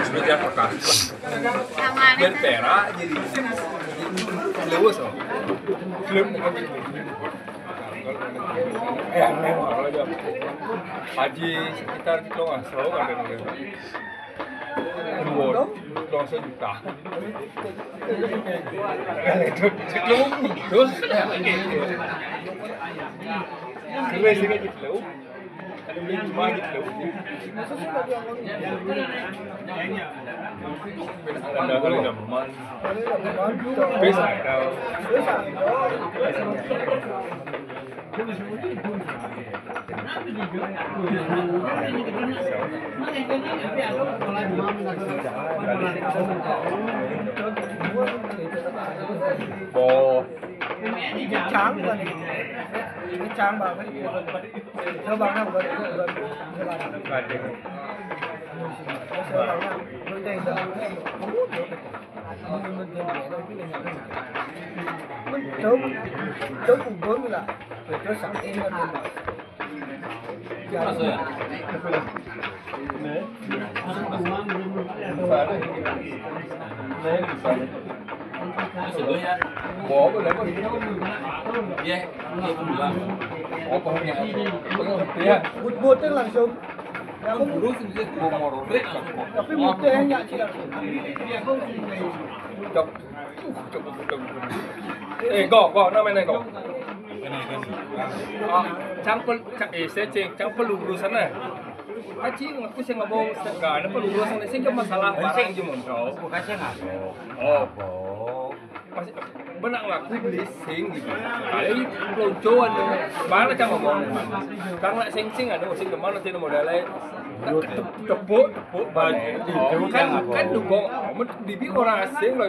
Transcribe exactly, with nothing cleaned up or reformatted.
Sudah dia pakai. Berpera jadi lewat so. Belum. Ya, memang aja. Haji sekitar gitu lah, selalu ada yang dua, dua sejuta. Terus, terus, terus, Bò. Chán rồi. Chán bảo với. Thơ bằng năm. Mình trốn, trốn cùng bốn là, trốn sẵn em là mình bảo. Dạ, đúng rồi. Bò cái đấy mà. Bò không nghe. Buat, buat langsung. Ya, aku buru sih, buru mau robek langsung. Tapi buat yang nyak sih langsung. Cok. Cok, cok, cok. Eh, go, go, nama ini go. Ah, cang pel, cang, eh, saya cek, cang peluru sana. Kaci, aku sih ngomong, sekarang peluru sana sih ke masalah barang aja mau. Bukan sih ngomong. Oh. Pas benak aku beli sing gitu. Kali peloncoan, mana cang ngomong. Kang nak sing-sing ada sing kemana sih modalnya. Tepuk, tepuk, kan, kan dukung. Amat bibi orang asing lah.